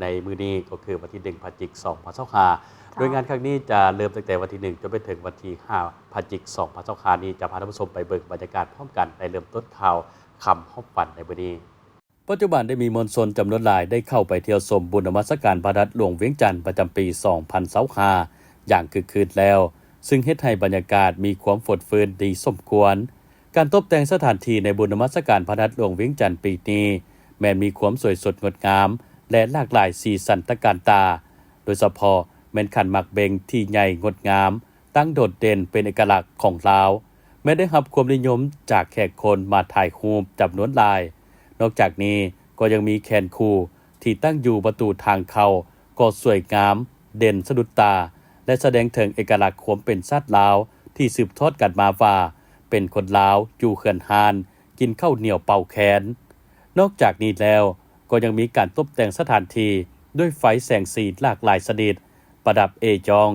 ໃນມື້ນີ້ກໍຄືວັນທີໜຶ່ງ ພະຈິກ ສອງພັນຊາວຫ້າ ໂດຍງານຄັ້ງນີ້ຈະເລີ່ມຕັ້ງແຕ່ວັນທີໜຶ່ງ ຈົນໄປເຖິງວັນທີຫ້າ ພະຈິກ ສອງພັນຊາວຫ້ານີ້ ຈະພາທ່ານຜູ້ຊົມໄປເບິ່ງບັນຍາກາດພ້ອມກັນໃນເລີ່ມຕົ້ນຂ່າວຄ່ຳຮອບວັນໃນມື້ນີ້. ປັດຈຸບັນໄດ້ມີມວນຊົນຈຳນວນຫຼາຍໄດ້ເຂົ້າໄປທ່ຽວຊົມບຸນນະມັດສະການພະທາດຫຼວງວຽງຈັນປະຈຳປີສອງພັນຊາວຫ້າຢ່າງຄຶກຄື້ນແລ້ວ, ຊຶ່ງເຮັດໃຫ້ບັນຍາກາດມີຄວາມຟົດຟື້ນດີສົມຄວນ. ການຕົບແຕ່ງສະຖານທີ່ໃນບຸນນະມັດສະການພະທາດຫຼວງວຽງຈັນປີນີ້ ແມ່ນມີຄວາມສວຍສົດງົດງາມ ແລະ ຫຼາກຫຼາຍສີສັນຕະການຕາ, ໂດຍສະເພາະແມ່ນຂັນໝາກເບັງທີ່ໃຫຍ່ງົດງາມ ຕັ້ງໂດດເດັ່ນເປັນເອກະລັກຂອງລາວ, ແມ່ນໄດ້ຮັບຄວາມນິຍົມຈາກແຂກຄົນມາຖ່າຍຮູບຈຳນວນຫຼາຍ. ນອກຈາກນີ້ກໍຍັງມີແທ່ນຄູທີ່ຕັ້ງຢູ່ປະຕູທາງເຂົ້າ ກໍສວຍງາມເດັ່ນສະດຸດຕາ ແລະ ສະແດງເຖິງເອກະລັກຄວາມເປັນຊາດລາວທີ່ສືບທອດກັນມາວ່າ ເປັນຄົນລາວຢູ່ເຮືອນຮ້ານ ກິນເຂົ້າໜຽວເປົ່າແຄນ. ນອກຈາກນີ້ແລ້ວ ກໍຍັງມີການຕົບແຕ່ງສະຖານທີ່ດ້ວຍໄຟແສງສີຫຼາກຫຼາຍຊະນິດ, ປະດັບເອຢອງ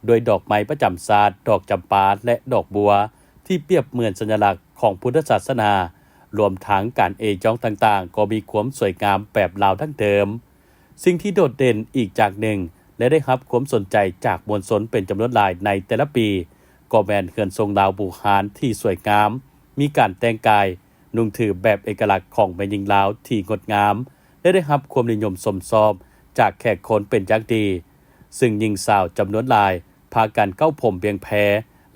ດ້ວຍດອກໄມ້ປະຈຳຊາດ, ດອກຈຳປາ ແລະ ດອກບົວ ທີ່ປຽບເໝືອນສັນຍະລັກຂອງພຸດທະສາສະໜາ, ລວມທັງການເອຢອງຕ່າງໆ ກໍມີຄວາມສວຍງາມແບບລາວດັ້ງເດີມ. ສິ່ງທີ່ໂດດເດັ່ນອີກຢ່າງໜຶ່ງ ແລະ ໄດ້ຮັບຄວາມສົນໃຈຈາກມວນຊົນເປັນຈຳນວນຫຼາຍໃນແຕ່ລະປີ ກໍແມ່ນເຮືອນຊົງລາວບູຮານທີ່ສວຍງາມ, ມີການແຕ່ງກາຍ ນຸ່ງຖືແບບເອກະລັກຂອງແມ່ຍິງລາວທີ່ງົດງາມ ແລະ ໄດ້ຮັບຄວາມນິຍົມຊົມຊອບຈາກແຂກຄົນເປັນຢ່າງດີ, ຊຶ່ງຍິງສາວຈຳນວນຫຼາຍພາກັນເກົ້າຜົມບຽງແພ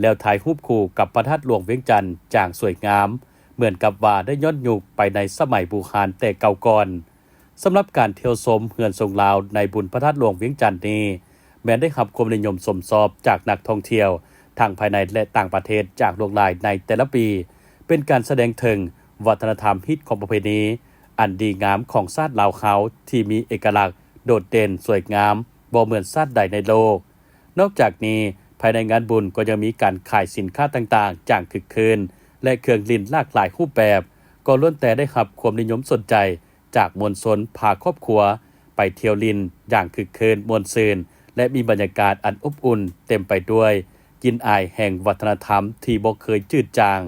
ແລ້ວຖ່າຍຮູບຄູ່ກັບພະທາດຫຼວງວຽງຈັນຢ່າງສວຍງາມ, ເໝືອນກັບວ່າໄດ້ຍ້ອນຍຸກໄປໃນສະໄໝບູຮານແຕ່ເກົ່າກ່ອນ. ສຳລັບການທ່ຽວຊົມເຮືອນຊົງລາວໃນບຸນພະທາດຫຼວງວຽງຈັນນີ້ ແມ່ນໄດ້ຮັບຄວາມນິຍົມຊົມຊອບຈາກນັກທ່ອງທ່ຽວ ທັງພາຍໃນ ແລະ ຕ່າງປະເທດຢ່າງຫຼວງຫຼາຍໃນແຕ່ລະປີ, ເປັນການສະແດງເຖິງວັດທະນະທຳຮີດຄອງປະເພນີອັນດີງາມຂອງຊາດລາວເຮົາ ທີ່ມີເອກະລັກໂດດເດັ່ນສວຍງາມ ບໍ່ເໝືອນຊາດໃດໃນໂລກ. ນອກຈາກນີ້, ພາຍໃນງານບຸນກໍຍັງມີການຂາຍສິນຄ້າຕ່າງໆຢ່າງຄຶກຄື້ນ ແລະ ເຄື່ອງຫຼິ້ນຫຼາກຫຼາຍຮູບແບບ ກໍລ້ວນແຕ່ໄດ້ຮັບຄວາມນິຍົມສົນໃຈ ຈາກມວນຊົນພາຄອບຄົວໄປທ່ຽວຫຼິ້ນຢ່າງຄຶກຄື້ນມ່ວນຊື່ນ ແລະ ມີບັນຍາກາດອັນອົບອຸ່ນເຕັມໄປດ້ວຍກິ່ນອາຍແຫ່ງວັດທະນະທຳທີ່ບໍ່ເຄີຍຈືດຈາງ.